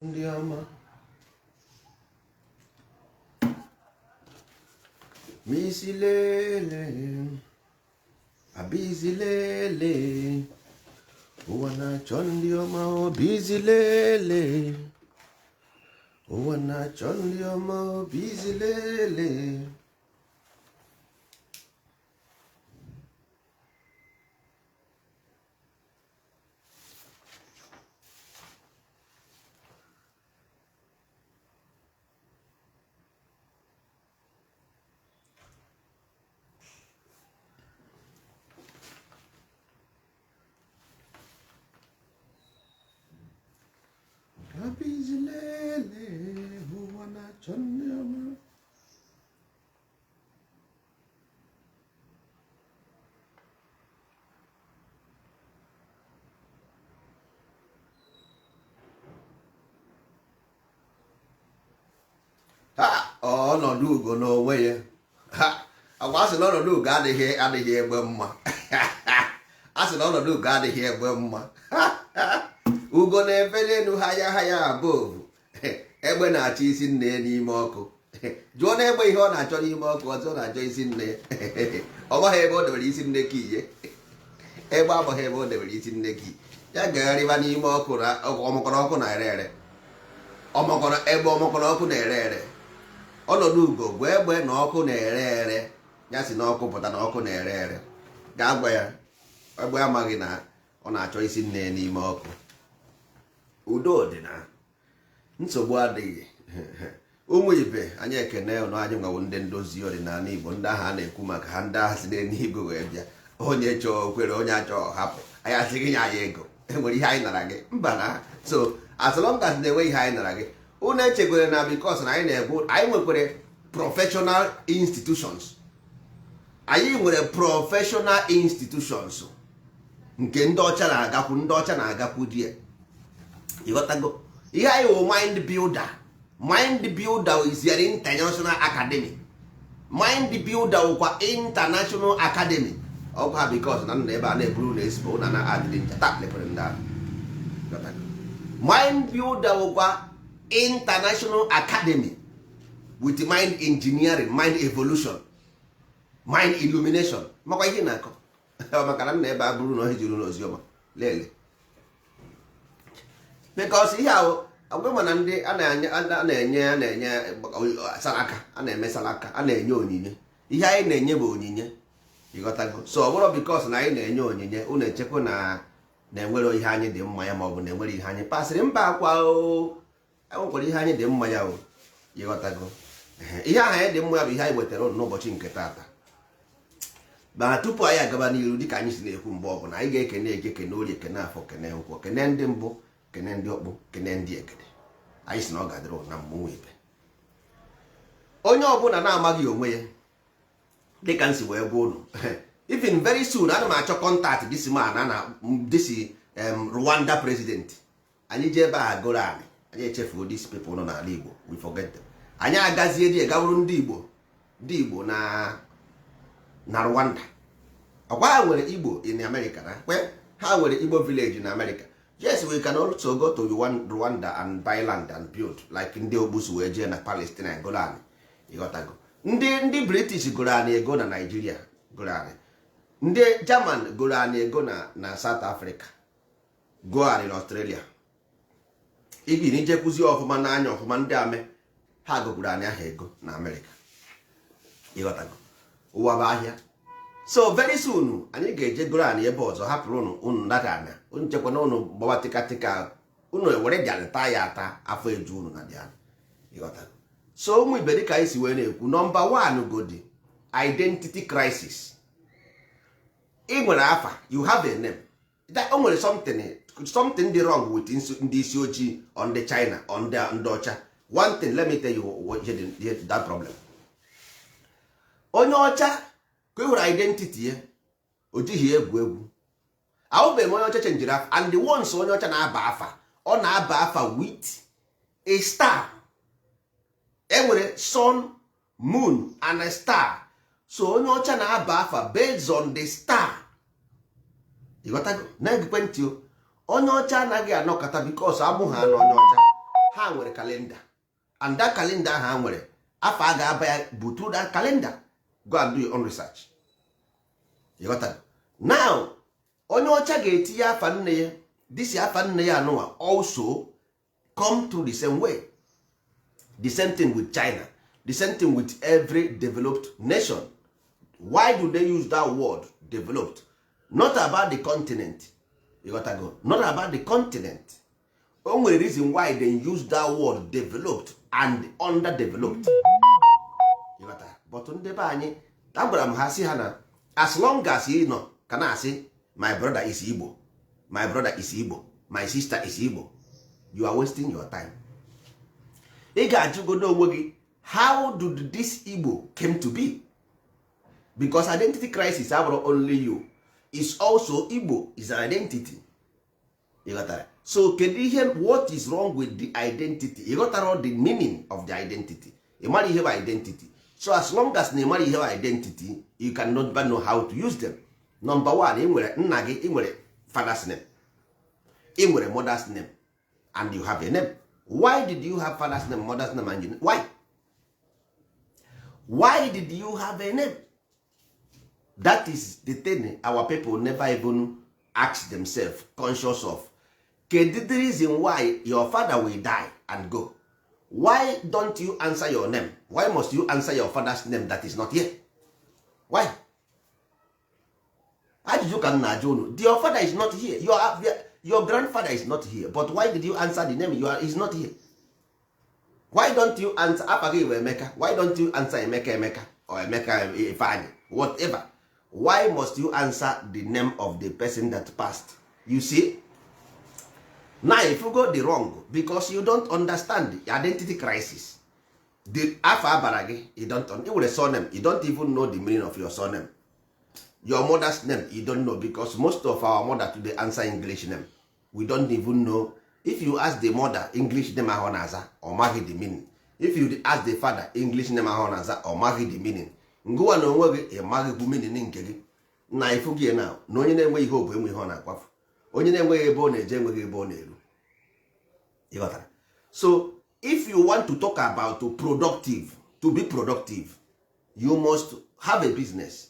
Ndị ọma misi lele abizi lele ụwa na-achọ ndị ọma obizi lele ụwa na-achọ ndị ọma obizi lele. Abizi lele ụwa na-achọ ndị ọma. Ha, ọnọdụ ugo n'onwe ya. Ha, agwa asị na ọnọdụ ugo adịghị egbe mma. Asị na ọnọdụ ugo adịghị egbe mma. Ugo na-efeli elu ha ya ha ya above. Egbe na-achọ isi nne ya n'ime ọkụ. Jụọ na egbe ihe ọ na-achọ n'ime ọkụ, ọzọ ọ na-achọ isi nne ya. Ọ maghị ebe o debere isi nne ka iye. Egbe amaghị ebe o debere isi nne gị. Ya gagharịba n'ime ọkụ na ọmọkọrọ ọkụ na-ere ere. Ọmọkọrọ egbe ọmọkọrọ ọkụ na-ere ere. Ọnọdụ ugo gwa egbe na ọkụ na-ere ere. Ya si n'ọkụ pụta na ọkụ na-ere ere. Gaa gwa ya. Egbe amaghị na ọ na-achọ isi nne ya n'ime ọkụ. Udo dị na nsogbu adịghị. Ụmụ ibe anyị ekene ụnụ. Anyị nwawo ndị ndozi ọdịnala Igbo, ndị ahụ a na-ekwu maka ha, ndị ahụ si n'eluigwe wee bịa. Onye chọọ okwere, onye achọọ hapụ. Anyị asịghị nye anyị ego, enwere ihe anyị nara gị? Mba. Na so as long as na-enwe ihe anyị nara gị, unu echekwere na because na anyị na-ekwu, anyị nwekwere professional institutions. Anyị nwere professional institutions nke ndị ọcha na-agakwu, ndị ọcha na-agakwu di ya. Ịghọtago? Ihe anyị wụ Mind Builder. Mind Builder is an international academy. Mind Builder wụkwa international academy. Ọkwa because na nna ebe a na-eburu na ezigbo na na adịrị ncha taa lepere ndị ahụ. Mind Builder wụkwa international academy with mind engineering, mind evolution, mind illumination. Makwa ihe na-akọ maka na nna ebe a bụrụ na ohi juru n'oziọma lele, because ihe ahụ agwa mana ndị a na-enye a na-enye saraka, a na-eme saraka, a na-enye onyinye. Ihe anyị na-enye bụ onyinye, ịghọtago? So ọ bụrụ because na anyị na-enye onyinye, unu echekwa na na-enwere ihe anyị dị mma ya, ma ọ bụ na enwere ihe anyị pasịrị mba akwa o. Enwekwara ihe anyị dị mma ya o, ịghọtago? Ihe ahụ anyị dị mma ya bụ ihe anyị wetara ụnụ n'ụbọchị nke taata. Mana tupu anyị agaba n'iru, dịka anyị si na-ekwu mgbe ọbụla, anyị ga-ekene eke, kene orie, kene afọ, kene nkwọ, kene ndị mbụ, kene ndị ọkpụ, kene ndị egede. Anyị si na ọ ga-adịrị ụnụ na mmụnwa ibe. Onye ọbụla na-amaghị onwe ya, dịka m si wee gwa ụnụ, even very soon ana m achọ contact this man na this Rwanda president. Anyị ji ebe a goro anyị, anyị echefuo these people nọ n'ala Igbo. We forget them. Anyị agazie dị gawuru ndị Igbo, ndị Igbo na Rwanda. Ọkwa ha nwere Igbo in America, na kwe ha nwere Igbo village in America. Yes, we can also go to Rwanda and buy land and build like ndị ogbusu wee jee na Palestine goro anyị. Ịghọtago? Ndị British goro anyị ego na Nigeria, goro anyị. Ndị German goro anyị ego na South Africa, go anyị na Australia. Ibi na ijekwuzi ọfụma n'anya ọfụma, ndị ame ha gokwuru anyị aha ego na America. Ịghọtago? Ụwa bụ ahịa. So very soon anyị ga-eje goro anyị ebe ọzọ, hapụrụ unu. Unu nata anya unu, chekwa na unu gbawa tịkatịka, unu ewere dịanị taa ya ata, afọ eju unu na dịanị. Ịghọtago? So ụmụ ibe, dịka anyị si wee na-ekwu, number one godi identity crisis. Ị nwere afa, you have a name. That o nwere something dị wrong with ndị isi ojii on the China, on the ndị ọcha. One thing, let me tell you what that problem. Onye ọcha ka ị hụrụ identity ya, o jighị egwu egwu. Ahụbeghị m onye ọcha chenjiri afa. And the ones onye ọcha na-aba afa, ọ na-aba afa with a star. Enwere sun, moon and a star. So onye ọcha na-aba afa based on the star. Ịghọtago? Na-egekwe ntị o. Onye ọcha anaghị anọkọta because amụ ha na onye ọcha Ha nwere calendar, and that calendar ahụ ha nwere, afọ a ga-aba ya bụ through that calendar. Go and do your own research. You got that? Now onye ọcha ga-etinye afa nne ya, this afa nne ya anụwa also come through the same way. The same thing with China, the same thing with every developed nation. Why do they use that word "developed"? Not about the continent. You got to go, not about the continent. O nwere reason why they use that word "developed" and "underdeveloped". You got that? But ndị be anyị, agwara m ha, si ha na as long as ị nọ ka na-asị, "My brother is Igbo, my brother is Igbo, my sister is Igbo," you are wasting your time. Ị ga-ajụgodo onwe gị, how did this Igbo came to be? Because identity crisis abụrụ only you, is also Igbo is an identity. Ị ghọtara? So kedu ihe, what is wrong with the identity? Ị ghọtara the meaning of the identity? Ị mara ihe bụ identity? So as long as na ị mara ihe bụ identity, you cannot know how to use them. Number one, ị nwere nna gị, ị nwere father's name, ị nwere mother's name, and you have a name. Why did you have father's name, mother's name and you, why did you have a name? That is the thing our people never even ask themselves, conscious of. Kedu the reason why your father will die and go? Why don't you answer your name? Why must you answer your father's name that is not here? Why? Ajụjụ ka m na-ajụ unu. Your father is not here, your grandfather is not here, but why did you answer the name you are, is not here? Why don't you answer afa gị bụ Emeka? Why don't you answer Emeka, Emeka or Emeka Ifeanyi, whatever? Why must you answer the name of the person that passed? You see now, if you go the wrong, because you don't understand the identity crisis, the afa abara gị, you don't, ị nwere surname, you don't even know the meaning of your surname. Your mother's name, you don't know, because most of our mother today answer English name. We don't even know. If you ask the mother English name ahụ ọ na-aza, ọ maghị the meaning. If you ask the father English name ahụ ọ na-aza, ọ maghị the meaning. Ngụwa na onwe gị, ị maghịkwu meaning nke gị na ifu gị na onye na-enweghị ihe obu enwe ihe ọ na-akwafu, onye na-enweghị ebe ọ na-eje enweghị ebe ọ na-eru. Ịghọtara? So if you want to talk about to productive, to be productive, you must have a business.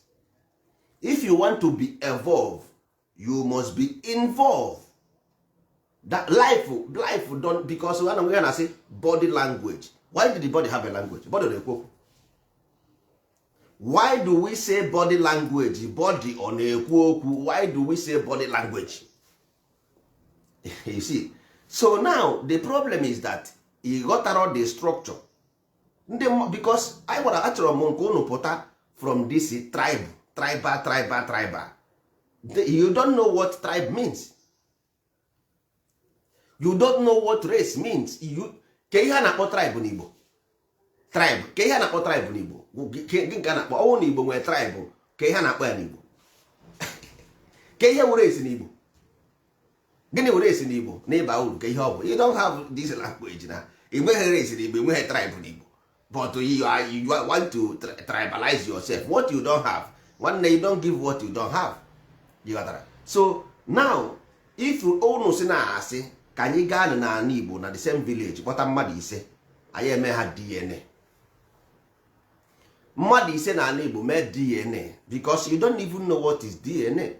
If you want to be evolve, you must be involved. That life don, because ana nwe na say body language. Why did the body have a language? Body na-ekwu okwu. Why do we say body language? Body ọ na-ekwu okwu? Why do we say body language? You see, so now the problem is that ị ghọtara the structure ndị, because anyị gwara, achọrọ m nke unu pụta from this tribe, tribal, tribal, tribal. You don't know what tribe means. You don't know what race means. You, ke ihe a na-akpọ tribe n'Igbo? Tribe, ke ihe a na-akpọ tribe n'Igbo? Gị nke a na-akpọ ọnwụ n'Igbo nwere tribe, ke ihe a na-akpọ ya n'Igbo? Ke ihe were esi n'Igbo? Gịnị were esi n'Igbo na ịba uru? Ka ihe ọ bụ, you don't have this language na ị nweghị race n'Igbo, enweghị tribe n'Igbo, but you want to tribalize yourself. What you don't have, nwanne, you don't give what you don't have. You ghọtara? So now, if unu si na-asị ka anyị gaa n'ala Igbo, na the same village, kpọta mmadụ 5, anyị eme ha DNA, mmadụ 5 n'ala Igbo mee DNA, because you don't even know what is DNA.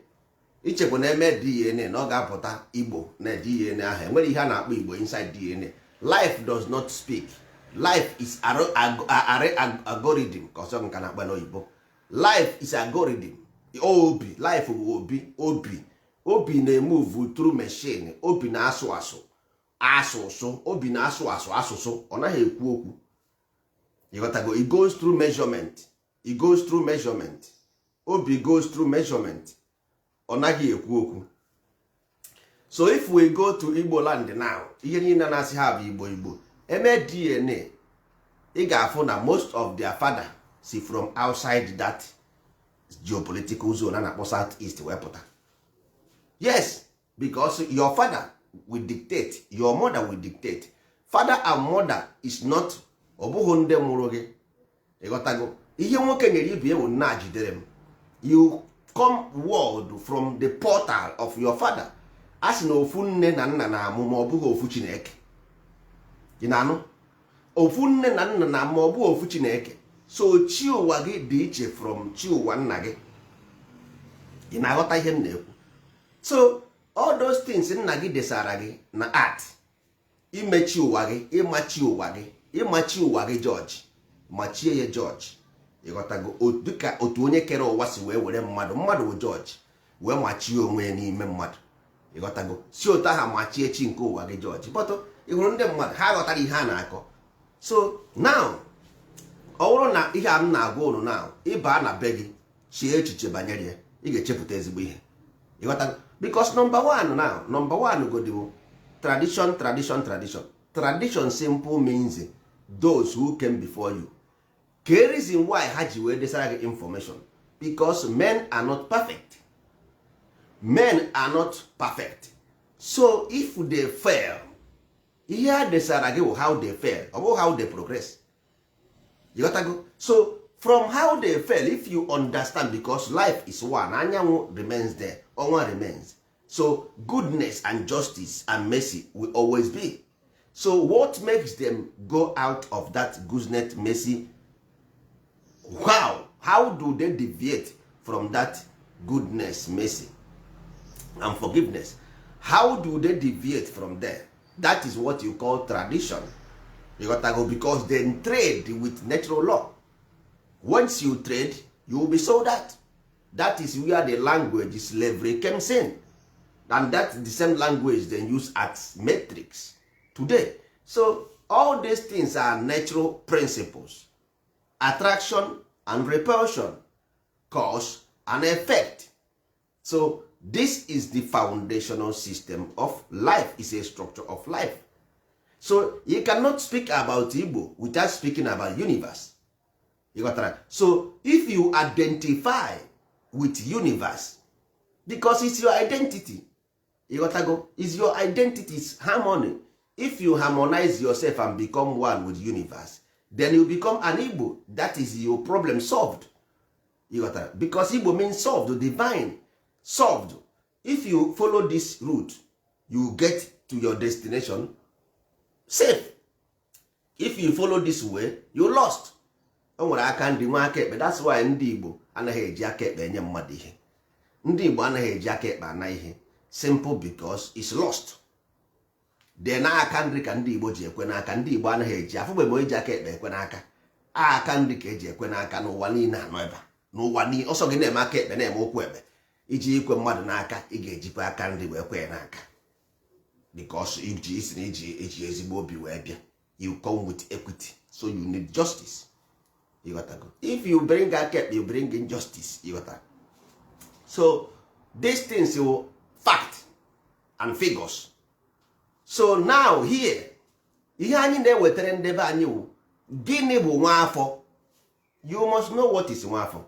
Ichekwa na eme DNA na ọ ga-apụta Igbo na DNA ahụ. Enwere ihe a na-akpọ Igbo inside DNA. Life does not speak. Life is algorithm, ka ọsọ nka na-akpa n'oyibo. Life is algorithm. Obi, life bụ obi. Obi, obi na-emove through machine. Obi na-asụ asụ asụsụ. Obi na-asụ asụ asụsụ, ọ naghị ekwu okwu. Ịghọtago? It goes through measurement. It goes through measurement. Obi goes through measurement, ọ naghị ekwu okwu. So if we go to Igbo land now, ihe niile na-asị ha bụ Igbo, Igbo, eme DNA, ị ga-afụ na most of their father si from outside that geopolitical zone a na-akpọ South East wee pụta. Yes, because your father will dictate, your mother will dictate. Father and mother is not, ọ bụghị ndị mụrụ gị. Ịghọtago? Ihe nwoke nyere ibe ewu nna jidere m. You come world from the portal of your father. A sị na ofu nne na nna na-amụ, ma ọ bụghị ofu Chineke. Ị na-anụ? Ofu nne na nna na ma ọ bụ ofu Chineke. So chi ụwa gị dị iche from chi ụwa nna gị. Ị na-aghọta ihe m na-ekwu? So all those things nna gị desara gị na art imechi ụwa gị, ịmachi ụwa gị, ịmachi ụwa gị judge, machie ya judge. Ịghọtago? Dịka otu onye kere ụwa si wee were mmadụ, mmadụ bụ judge, wee machie onwe ya n'ime mmadụ. Ịghọtago? Si otu aha machie chi nke ụwa gị judge. But ị hụrụ ndị mmadụ, ha ghọtara ihe a na-akọ. So now, ọ bụrụ na ihe a m na-agwa ụnụ now, ịba na be gị, chie echiche banyere ya, ị ga-echepụta ezigbo ihe. Ịghọtago? Because number one now, number one godi bụ tradition, tradition, tradition, tradition. Simple means those who came before you. Ke reason why ha ji wee desara gị information? Because men are not perfect. Men are not perfect. So if they fail, ihe a desara gị bụ how they fail, ọ bụ how they progress. You got to go. So from how they fail, if you understand, because life is one, anyanwụ remains there, ọnwa remains. So goodness and justice and mercy will always be. So what makes them go out of that goodness, mercy? How do they deviate from that goodness, mercy and forgiveness? How do they deviate from there? That is what you call tradition. You got to go, because they trade with natural law. Once you trade, you will be sold out. That is where the language slavery comes in, and that's the same language they use as matrix today. So all these things are natural principles: attraction and repulsion, cause and effect. So this is the foundational system of life, is a structure of life. So you cannot speak about Igbo without speaking about universe. You got that? So if you identify with universe, because it's your identity. You got go, is your identity, is harmony. If you harmonize yourself and become one with universe, then you become an Igbo. That is your problem solved. You got that? Because Igbo means solved, divine solved. If you follow this route, you get to your destination safe. If you follow this way, you lost. O nwere aka nri, nwe aka ekpe. That's why ndị Igbo anaghị eji aka ekpe enye mmadụ ihe. Ndị Igbo anaghị eji aka ekpe ana ihe. Simple, because it's lost. De na aka nri ka ndị Igbo ji ekwe n'aka. Ndị Igbo anaghị eji afụgbe ma eji aka ekpe ekwe n'aka. Aka nri ka eji ekwe n'aka n'ụwa niile anọ ebe a. N'ụwa niile, ọsọ gị na-eme aka ekpe, na-eme ụkwụ ekpe, iji ikwe mmadụ n'aka, ị ga-ejikwa aka nri wee kwe ya n'aka, because iji isi na iji eji ezigbo obi wee bịa. You come with equity, so you need justice. You got to go. If you bring aka ekpe, you bring injustice. You got to. So these things will fact and figures. So now here, ihe anyị na-ewetara ndebe anyị wụ gịnị bụ nwa afọ? You must know what is nwa afọ.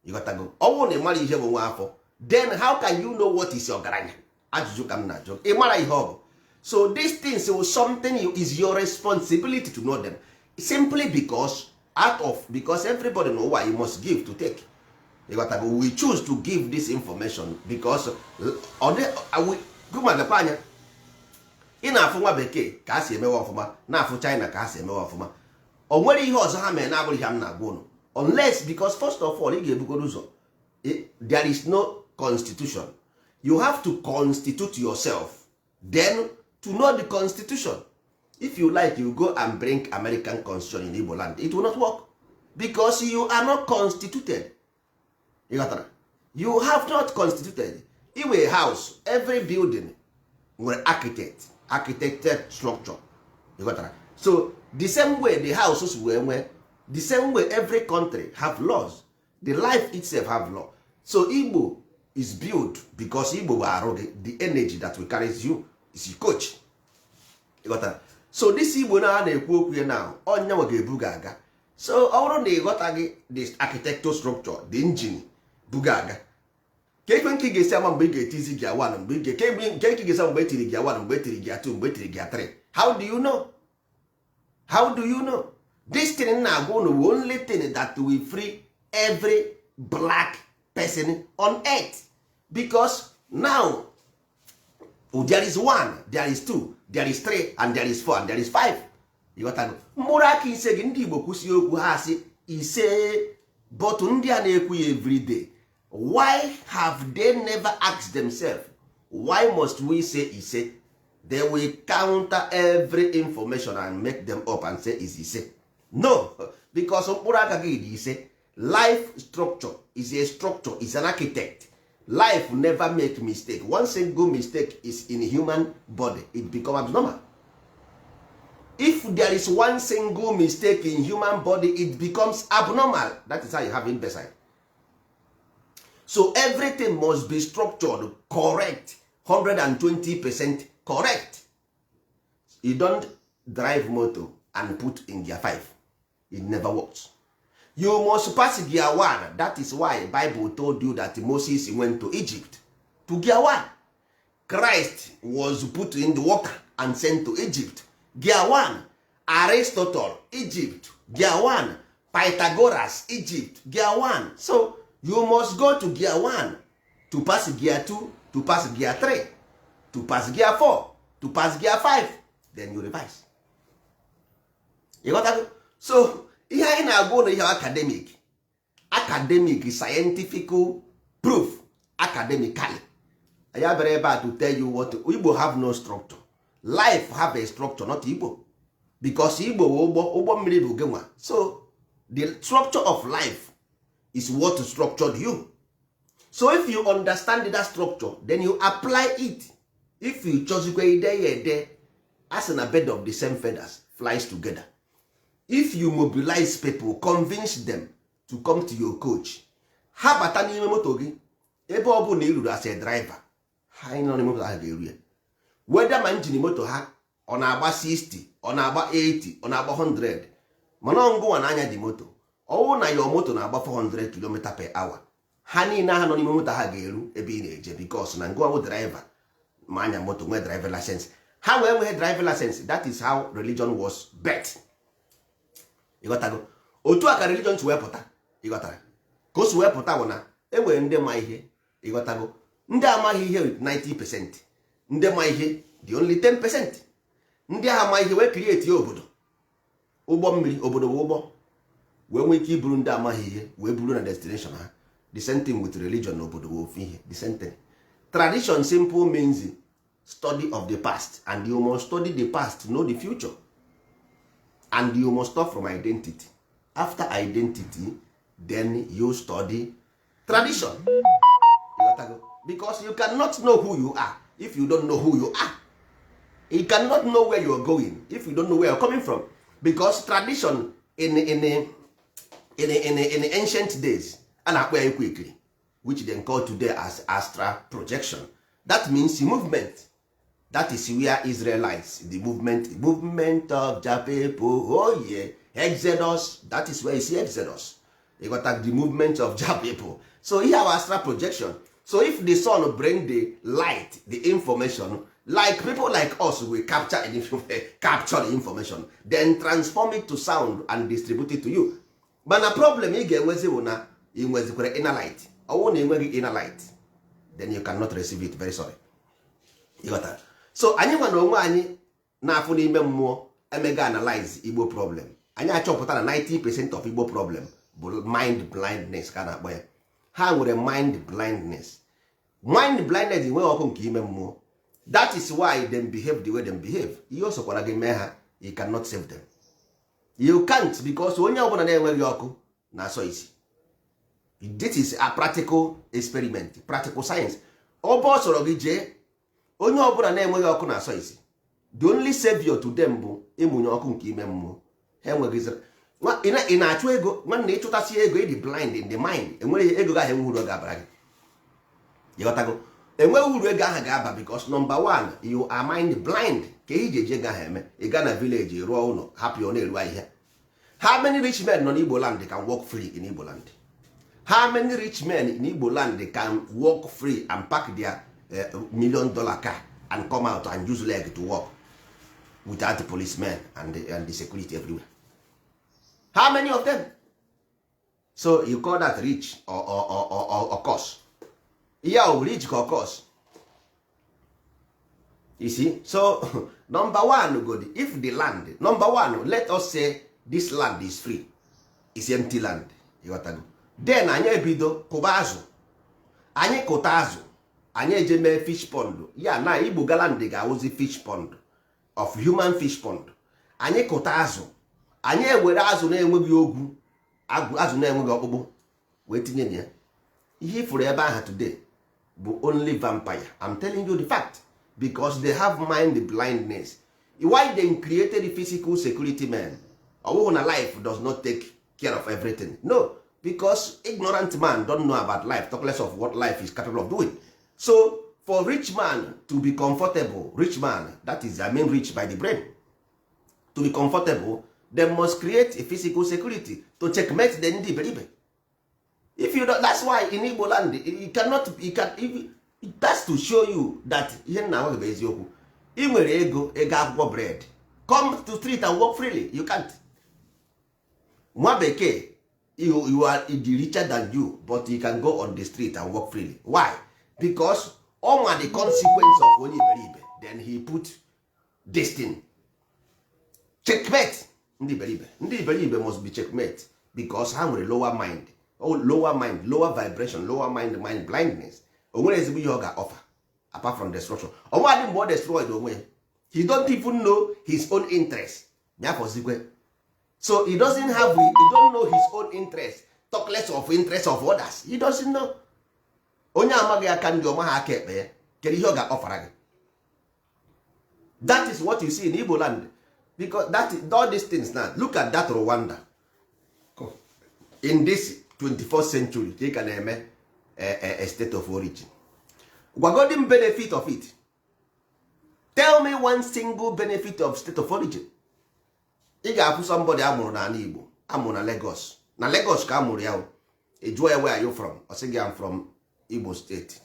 Ịghọtago? Ọ bụrụ na ị mara ihe bụ nwa afọ, then how can you know what is ọgaranya? Ajụjụ ka m na-ajụ. Ị mara ihe ọ bụ. So these things will something you, is your responsibility to know them, simply because out of because everybody know why you must give to take. Ịghọtago? We choose to give this information because ọ dị gụmadakwa anya. Ị na-afụ nwa bekee ka a si emewe ọfụma, na-afụ China ka ha si emewe ọfụma. O nwere ihe ọzọ ha mere na-abụrụ ihe m na-agwa ụnụ, unless because first of all, ị ga-ebugoro ụzọ, there is no constitution. You have to constitute yourself, then to know the constitution. If you like, you go and bring American constitution in Igbo land, it will not work because you are not constituted. You ghọtara? You have not constituted. Iwe house, every building nwere architect, architected structure. You ghọtara? So the same way the houses wee nwee, the same way every country have laws, the life itself have law. So Igbo is built because Igbo bụ arụ gị, the energy that will carry you is your coach. You ghọtara? So this Igbo na a na-ekwu okwu ya now, onye nwe ga-ebu gị aga. So ọ bụrụ na ị ghọtaghị the architectural structure, the engine buga aga, ka ekwe nke ị ga-esi ama mgbe ị ga-etizi gear 1, mgbe ị ga nke ị ga-esi ama mgbe etiri gear 1, mgbe etiri gear 2, mgbe etiri gear 3. How do you know? How do you know? This thing na-agwa unu bụ only thing that will free every black person on earth, because now there is one, there is two, there is three, and there is four, and there is five. Ịghọtago? Mkpụrụ aka ise gị, ndị Igbo kwụsị okwu, ha asị ise. But ndị a na-ekwu ya everyday, why have they never asked themselves, "Why must we say ise?" They will counter every information and make them up and say is ise. No, because mkpụrụ aka gị dị ise. Life structure is a structure, is an architect. Life never make mistake. One single mistake is in human body, it become abnormal. If there is one single mistake in human body, it becomes abnormal. That is how you have imbecile. So everything must be structured correct, 120% correct. You don't drive motor and put in gear 5, it never works. You must pass gear 1. That is why Bible told you that Moses went to Egypt to gear 1. Christ was put in the water and sent to Egypt, gear 1. Aristotle, Egypt, gear 1. Pythagoras, Egypt, gear 1. So you must go to gear 1 to pass gear 2, to pass gear 3, to pass gear 4, to pass gear 5, then you revise. Ịghọtago? So ihe anyị na-agwa ụlọ, ihe academic, academic scientific proof, academically, anyị abịara ebe a to tell you what Igbo have. No structure. Life have a structure, not Igbo, because Igbo bụ ụgbọ, ụgbọ mmiri bụ gị nwa. So the structure of life is what structured you. So if you understand that structure, then you apply it. If you chọzikwa ide ya ede, a sị na bird of the same feathers flies together. If you mobilize people, convince them to come to your coach, ha bata n'ime moto gị, ebe ọ bụla i ruru as a driver, ha nọ n'ime moto ahụ ga-eru ya. Weda ma engine moto ha ọ na-agba 60, ọ na-agba 80, ọ na-agba 100, mana ọngụnwa na-anya dị moto, ọwụ na your moto na-agba 400 km per hour, ha niile ha nọ n'ime moto ha ga-eru ebe ị na-eje, because na ngụwa bụ driver ma anya moto, nwee driver license. Ha wee nwee driver license. That is how religion was birthed. Ịghọtago? Otu a ka religion si wee pụta. Ịghọtara ka o si wee pụta bụ na e nwere ndị ma ihe. Ịghọtago? Ndị amaghị ihe 90%, ndị ma ihe dị only 10%. Ndị agha ma ihe wee create ya obodo, ụgbọ mmiri. Obodo bụ ụgbọ wee nwee ike iburu ndị amaghị ihe wee buru na destination ha. The same thing with religion na obodo bụ ofu ihe, the same thing. Tradition simple means study of the past, and you must study the past to know the future, and you must start from identity. After identity, then you study tradition. Ịghọtago? Because you cannot know who you are if you don't know who you are. You cannot know where you are going if you don't know where you are coming from, because tradition in ancient days, a na-akpọ ya ikwu ikiri, which they call today as astral projection. That means movement. That is where Israelites, the movement of the people. Oh yeah, Exodus. That is where you see Exodus. You got the movement of Jah people. So here our astral projection. So if the sun bring the light, the information, like people like us will capture capture the information, then transform it to sound and distribute it to you. Mana problem ị ga-enwezi bụ na ị nwezikwara inner light. Ọwụ na enweghị inner light, then you cannot receive it. Very sorry. Ịghọtara? So anyị nwa na onwe anyị na-afụ n'ime mmụọ emega analyze Igbo problem, anyị achọpụta na 90% of Igbo problem bụ mind blindness ka a na-akpọ ya. Ha nwere mind blindness. Mind blindness, enweghị ọkụ nke ime mmụọ. That is why them behave the way them behave. Ihe o sokwara gị mee ha, you cannot save them. You can't, because onye ọbụla na-enweghị ọkụ na-asọ isi. This is a practical experiment, practical science. Ọbụ ọ sọrọ gị jee, onye ọbụla na-enweghị ọkụ na-asọ isi. The only savior to them bụ ịmụnye ọkụ nke ime mmụọ. Ha enweghị. Ị na-achụ ego, nwanne, ịchụtasị ego, ịdị blind in the mind. Enweghị ego ahụ, enwe uru ọ ga-abara gị. Ịghọtago? Enweghị uru ego ahụ ga-aba, because number one, you are mind blind. Ka ihe iji eji ego ahụ eme? Ị gaa na village rụọ ụlọ, hapụ ya, ọ na-eru ahịhịa. How many rich men nọ n'Igbo land can walk free in Igbo land? How many rich men in Igbo land can walk free and park their $1 million car and come out and use leg to walk without the policemen and the security everywhere? How many of them? So you call that rich or curse? Ihe ahụ rich ka curse? You see, so number one godi, if the land, number one, let us say this land is free, is empty land, ịghọtago? Then anyị ebido kụba azụ. Anyị kụta azụ, anyị eje mee fish pond ya. Na Igbo land ga-awụzi fish pond of human fish pond. Anyị kụta azụ, anyị ewere azụ na-enweghị ogwu, azụ na-enweghị ọkpụkpụ, wee tinye na ya. Ihe ifuru ebe ahụ today bụ only vampire. I'm telling you the fact, because they have mind blindness. Why they created the physical security men? Ọ bụghị na life does not take care of everything. No, because ignorant man don't know about life, talk less of what life is capable of doing. So for rich man to be comfortable, rich man, that is, I mean, rich by the brain, to be comfortable, they must create a physical security to checkmate the ndị iberibe. If you don't, that's why in Igbo land you cannot, you can, if, that's to show you that ihe nna agwa gị bụ eziokwu. Ị nwere ego, ego akwụkwọ bread, come to street and work freely, you can't. Nwa bekee, you are the richer than you, but you can go on the street and work freely. Why? Because ọ ma the consequence of onye iberibe. Then he put this thing, checkmate ndị iberibe. Ndị iberibe must be checkmate because ha nwere lower mind. Oh, lower mind, lower vibration, lower mind, mind blindness. O nwere ezigbo ihe ọ ga-offer apart from destruction. Ọnwa dị mgbe ọ destroyed onwe ya, he don't even know his own interest ya fọzikwe. So he doesn't have, he don't know his own interest, talk less of interest of others. He doesn't know. Onye amaghị aka ndị ọma ha aka ekpe ya, kedu ihe ọ ga-offer gị? That is what you see in Igbo land, because that is, all these things now, look at that Rwanda in this 21st century, ka ị ka na-eme a state of origin. Gwagodi m benefit of it. Tell me one single benefit of state of origin. Ị ga-afụ somebody amụrụ n'ala Igbo, amụrụ na Lagos, na Lagos ka amụrụ ya o. Ị jụọ ya, "Where are you from?" Ọ sị gị, "I'm from Igbo State."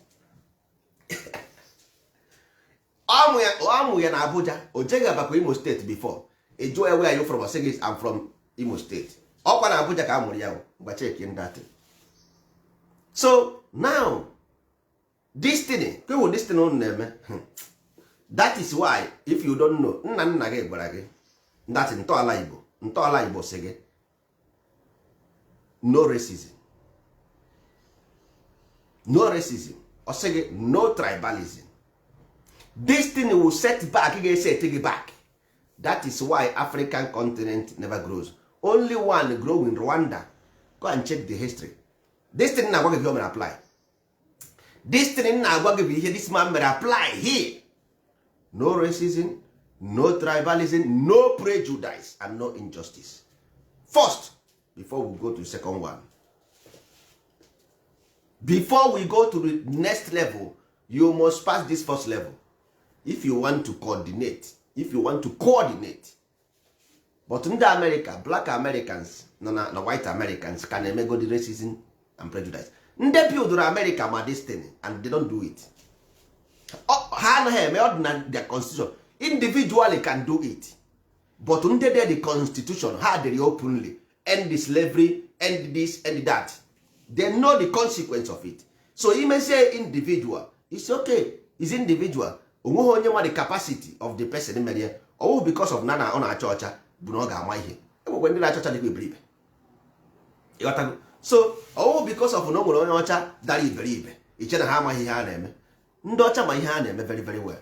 Amụ ya na Abuja, o jeghị abakwa Imo State before. Ị jụọ ya, "Where are you from?" Ọ sị gị, "I'm from Imo State." Ọkwa na Abuja ka a mụrụ ya o. Ngwa, check that. So now this thing kwewo, this thing unu na-eme, that is why, if you don't know, nna nna gị gwara gị that ntọala Igbo, ntọala Igbo sị gị no racism, no racism. Ọ sị gị no tribalism. This thing will set back, ga-eset gị back. That is why African continent never grows. Only one grow in Rwanda. Go and check the history. This thing na-agwa gị, mere apply. This thing na-agwa gị bụ ihe this man mere apply here. No racism, no tribalism, no prejudice and no injustice first before we go to the second one. Before we go to the next level, you must pass this first level if you want to coordinate, if you want to coordinate. But ndị America, black Americans nọ na white Americans ka na-emegodi racism and prejudice. Ndị buildụrụ America ma this thing and they don't do it. Ha anaghị eme. Ọ dị na their constitution, individually can do it, but ndị de the constitution, ha dịrị openly end the slavery, end this, end that. They know the consequence of it. So imezie individual, it's okay, is individual. Onweghị onye nwa the capacity of the person mere ya. Ọwụ because of na na ọ na-acha ọcha bụ na ọ ga-ama ihe. Enwekwe ndị na-acha ọcha dịkwa iberibe, ịghọtago? So ọwụ because of na o nwere onye ọcha dara iberibe, iche na ha amaghị ihe a na-eme. Ndị ọcha ma ihe a na-eme very very well.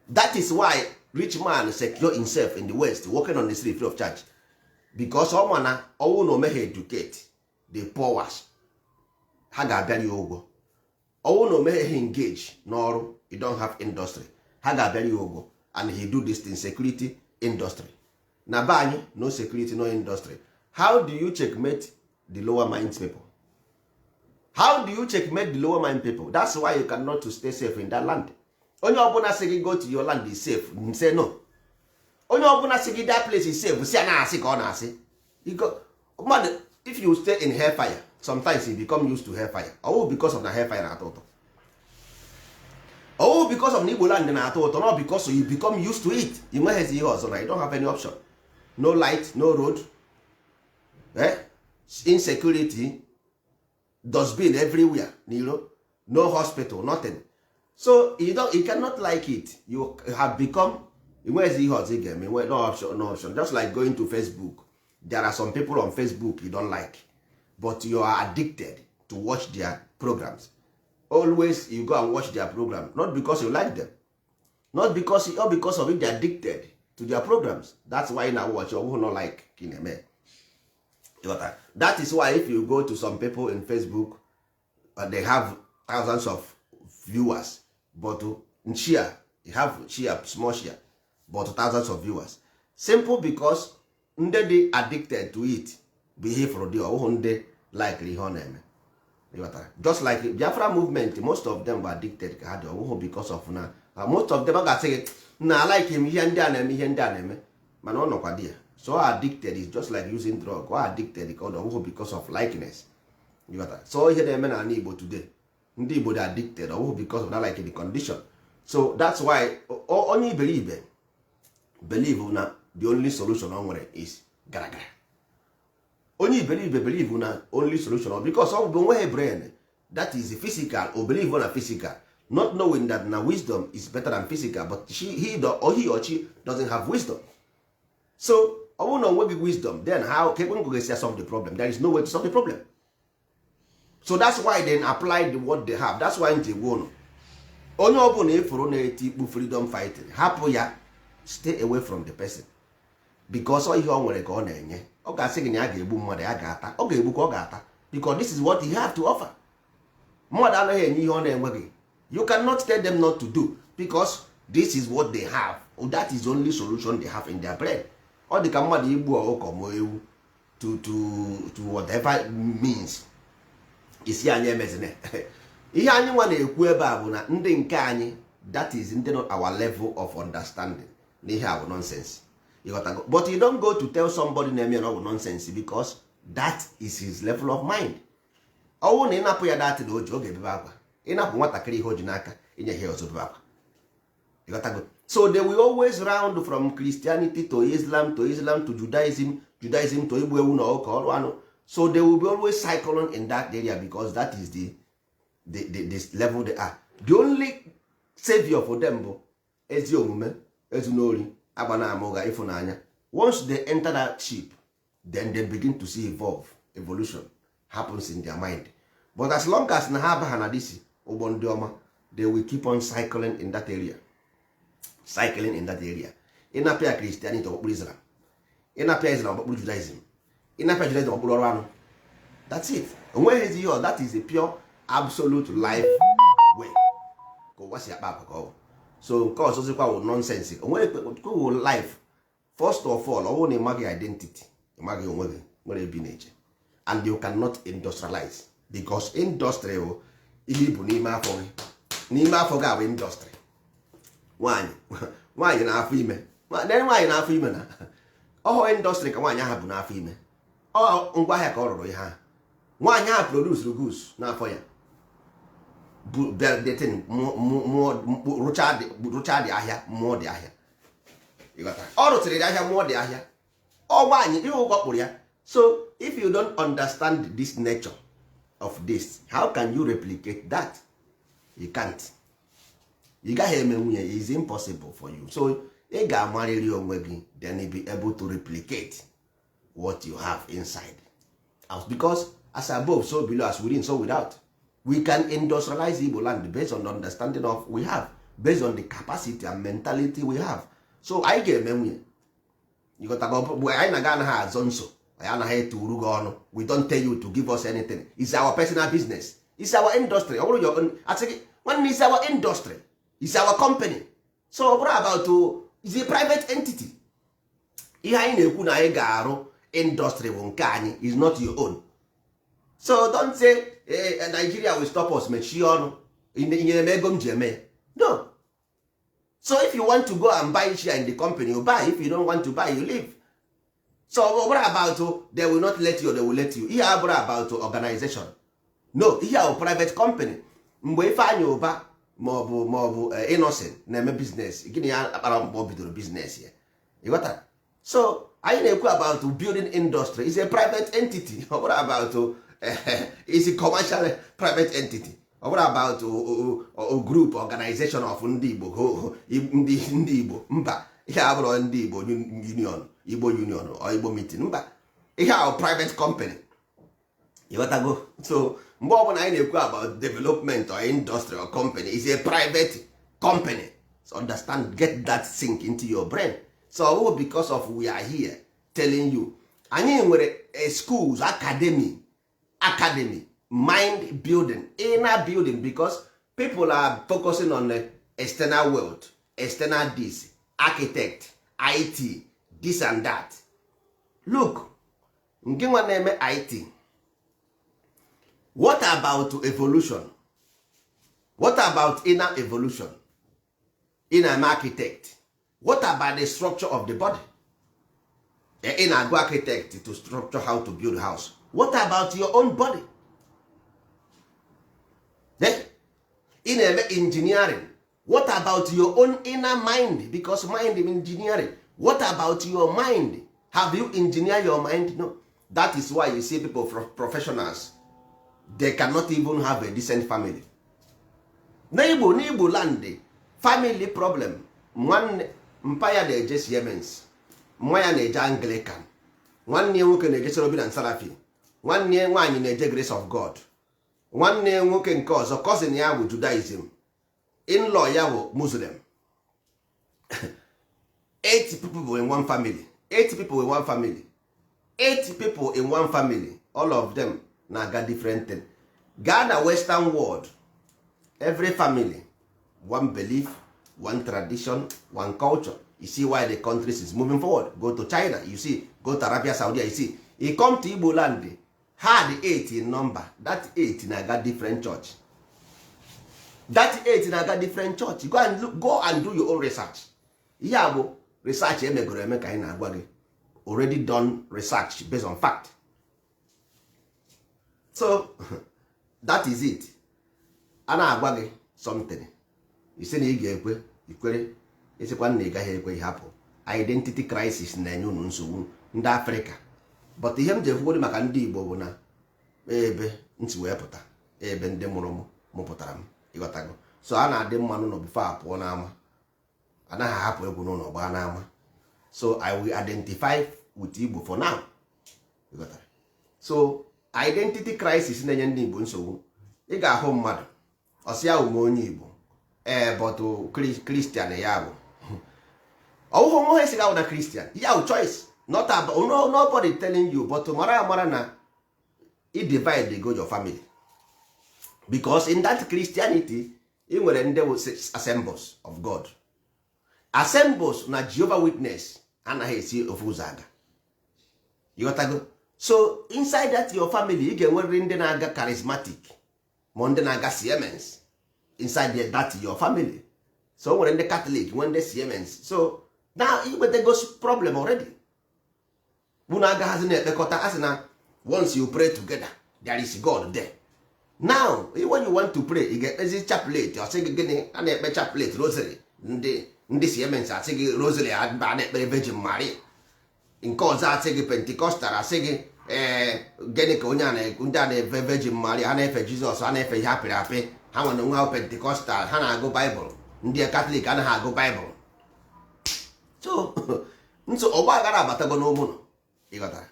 That is why rich man secure himself in the West, working on the street free of charge, because ọ ma na ọwụ na o meghe educate the powers, ha ga-abịara ya ụgwọ. Ọwụ na o meghe engage n'ọrụ, you don't have industry, ha ga-abịara ya ụgwọ. And he do this thing, security industry. Na be anyị, no security, no industry. How do you checkmate the lower mind people? How do you checkmate the lower mind people? That's why you cannot to stay safe in that land. Onye ọbụla sị gị go to your land is safe, say no. Onye ọbụla sị gị that place is safe, si a na-asị ka ọ na-asị. Mmadụ, if you stay in hellfire, sometimes you become used to hellfire. Ọwụ because of na hellfire na-atọ ụtọ, ọwụ because of na Igbo land na-atọ ụtọ? No, because you become used to it. Ị nweghịzi ihe ọzọ na you don't have any option. No light, no road, eh? Insecurity, dustbin everywhere n'iro, no hospital, nothing. So you don't, you cannot like it. You have become, enweghịzi ihe ọzọ ị ga-eme. No option, no option. Just like going to Facebook, there are some people on Facebook you don't like, but you are addicted to watch their programs. Always you go and watch their program, not because you like them, not because, all because of it, they are addicted to their programs. That's why na watch. Ọ bụghị not like ka ị na-eme. Ịghọta? That is why if you go to some people in Facebook, they have thousands of viewers, but share, you have share, small share, but thousands of viewers, simple because ndị dị addicted to it bụ ihe ifụrụ dị ọhụụ, ndị like ihe ọ na-eme. Ịghọtara? Just like Biafra movement, most of them were addicted ka ha dị ọhụụ because of na most of them, ọ ga-asị gị na like m ihe ndị a na-eme, ihe ndị a na-eme, mana ọ nọkwa di ya. So addicted is just like using drug. Ọ addicted ka ọ dị ọhụụ because of likeness. Ịghọtara? So ihe na-eme n'ala Igbo today, ndị Igbo dị addicted, ọhụụ because of that, like the condition. So that's why onye iberibe believe na the only solution ọ nwere is gara gara. Onye iberibe believe na only solution, because ọ bụ onweghị brain, that is physical. O believe na physical, not knowing that na wisdom is better than physical. But she, he, or he or she doesn't have wisdom. So ọ bụrụ na onweghị wisdom, then how ka ekwe ga-esi solve the problem? There is no way to solve the problem. So that's why they apply the what they have. That's why nji gwa unu, onye ọbụla ịfụrụ na-eti ikpu freedom fighting, hapụ ya, stay away from the person, because ọ ihe ọ nwere ka ọ na-enye. Ọ ga-asị gị na ya ga-egbu mmadụ, ya ga-ata, ọ ga-egbu ka ọ ga-ata, because this is what he have to offer. Mmadụ anaghị enye ihe ọ na-enweghị. You cannot tell them not to do, because this is what they have. That is the only solution they have in their brain. Ọ dị ka mmadụ igbu ọkụkọ ma ewu to whatever means isi anyị emezina. Ihe anyị nwa na-ekwu ebe a bụ na ndị nke anyị, that is ndị nọ our level of understanding, na ihe a bụ nonsense. Ịghọtago? But you don't go to tell somebody na-eme na ọ bụ nonsense, because that is his level of mind. Ọwụ na ịnapụ ya that na o ji, ọ ga-ebebe akwa. Ịnapụ nwatakịrị ihe o ji n'aka, inye ya ọzọ, bebe akwa. Ịghọtago? So they will always round from Christianity to Islam, to Islam to Judaism, Judaism to igbu ewu na ọkụkọ, ọrụ anụ. So they will be always cycling in that area, because that is the level they are. The only savior for them bụ ezi omume, ezunori, agba na ama ụgha, ịfụnanya. Once they enter that ship, then they begin to see evolve, evolution happens in their mind. But as long as na ha abagha na this ụgbọ ndị ọma, they will keep on cycling in that area, cycling in that area. Ịnapịa Christianity, ọkpụkpụrụ Islam. Ịnapịa Islam, ọkpụkpụrụ Judaism. Ịnapịa Judaism, ọkpụkpụrụ ọrụ anụ. That's it. Onweghịzi ihe. That is a pure absolute life way ka ụwa si akpa akpa ka ọ bụ. So nke ọzọzikwa wụ nonsense. Onweghị wụ life. First of all, ọ bụrụ na ị maghị identity, ị maghị onwe gị, nwere ebe ị na-eje, and you cannot industrialize, because industry bụ ihe ibu n'ime afọ gị. N'ime afọ gị abụ industry. Nwaanyị, nwaanyị na-afọ ime, nwaanyị na-afọ ime na ọhụ industry ka nwaanyị ahụ bụ n'afọ ime. Ọ ngwaahịa ka ọ rụrụ ihe ahụ. Nwaanyị ahụ produce goods n'afọ ya, detin rụchaa dị ahịa, mmụọ dị ahịa. Ọ rụsịrị dị ahịa, mmụọ dị ahịa. Ọ nwaanyị ihe ụgwọ kpụrụ ya. So if you don't understand this nature of this, how can you replicate that? You can't. You gaghị eme nwunye. Is impossible for you. So ị ga-amarịrị onwe gị, then you be able to replicate what you have inside, because as above, so below, as within, so without. We can industrialize Igbo land based on the understanding of we have, based on the capacity and mentality we have. So anyị ga-eme nwunye. Ịghọtago? Anyị na-aga anaghị azọ nso, anyị anaghị eturu gị ọnụ. We don't tell you to give us anything. It's our personal business, it's our industry. Ọ bụrụ your own, asị gị nwanne, it's our industry, it's our company. So ọ bụrụ about is a private entity. Ihe anyị na-ekwu na anyị ga-arụ industry bụ nke anyị, is not your own. So don't say, "Nigeria will stop us." Mechie ọnụ. Nyere m ego m ji eme ya? No. So if you want to go and buy share in the company, you buy. If you don't want to buy, you leave. So ọ bụrụ about they will not let you, they will let you, ihe a bụrụ about organization, no. Ihe a bụ private company. Mgbe Ifeanyị Ụba maọbụ Innocent na-eme business, gịnị ya akpara mgbe ọ bidoro business ya? Ịghọtara? So anyị na-ekwu about building industry is a private entity. Ọ bụrụ about is a commercial private entity. Ọ bụrụ about group organization of ndị Igbo, ndị Igbo, mba. Ihe a bụrụ ndị Igbo union, Igbo union or Igbo meeting, mba. Ihe ahụ private company, ịghọtago? So mgbe ọbụla anyị na-ekwu about development or industry or company, is a private company. So understand, get that sink into your brain. So ọ bụghị because of we are here telling you, anyị nwere a schools, academy, academy, mind building, inner building, because people are focusing on the external world, external this, architect, IT, this and that. Look, nke nwa na-eme IT, what about evolution? What about inner evolution? Ị na-eme architect, what about the structure of the body? Ị na-agụ architect to structure how to build house. What about your own body? Ị na-eme engineering, what about your own inner mind? Because mind is engineering. What about your mind? Have you engineer your mind? No. That is why you see people, professionals, they cannot even have a decent family. N'Igbo land, family problem. Nwanne mpa ya na-eje Siemens, nwa ya na-eje Anglican, nwanne ya nwoke na-eje Cherubim and Seraphim, nwanne ya nwaanyị na-eje Grace of God, nwanne ya nwoke nke ọzọ, cousin ya bụ Judaism, in-law ya bụ Muslim. Eight people in one family, eight people in one family, eight people in one family, all of them na-aga different thing. Gaa na Western world, every family, one belief, one tradition, one culture. You see why the countries is moving forward. Go to China, you see. Go to Arabia Saudi, you see. You come to Igbo land, ha dị eight in number. That eight na-aga different church. That eight na-aga different church. Go and look, go and do your own research. Ihe a bụ research emegoro eme ka anyị na-agwa gị, already done research based on fact. So that is it. A na-agwa gị something, isi na ị ga-ekwe, ikwere. Ịsịkwa na ị gaghị ekwe, hapụ. Identity crisis na-enye unu nsogbu, ndị Afrịka. But ihe m ji ekwugoro maka ndị Igbo bụ na ebe ntị wee pụta, ebe ndị mụrụ m mụpụtara m, ịghọtago? So a na-adị mma n'ụlọ before a pụọ n'ama. Anaghị ahapụ egwu n'ụlọ gbaa n'ama. So I will identify with Igbo for now, ịghọtara? So identity crisis na-enye ndị Igbo nsogbu. Ị ga-ahụ mmadụ, ọsị ya ụmụ onye Igbo, ee, but Christian ya bụ ọwụhụ nwa esi gawụ na Christian ya bụ choice, not about, no, nobody telling you. But mara amara na i divide go your family, because in that Christianity ị nwere ndị bụ Assemblies of God. Assemblies na Jehovah Witness anaghị esi ofu ụzọ aga, ịghọtago? So inside that your family, ị ga-enwerịrị ndị na-aga charismatic ma ndị na-aga Siemens inside that your family. So o nwere ndị Catholic, nwee ndị Siemens. So now iwetego problem already. Unu agaghazi na-ekpekọta. A sị na once you pray together, there is God there. Now when you want to pray, ị ga-ekpezi chaplet. Ọ sị gị gịnị? A na-ekpe chaplet, rosary. Ndị Siemens asị gị rosary, a na-ekpere Virgin Maria. Nke ọzọ asị gị Pentecostal, asị gị ee, gịnị ka onye a na-ekwu? Ndị a na-efe Virgin Maria, ha na-efe Jizọs, ha na-efe ihe apịrị apị. Ha nwere onwe ha. Pentecostal, ha na-agụ Baịbụl. Ndị Katọlik anaghị agụ Baịbụl. So nso ọgba aghara abatago n'ụmụnụ, ịghọtara?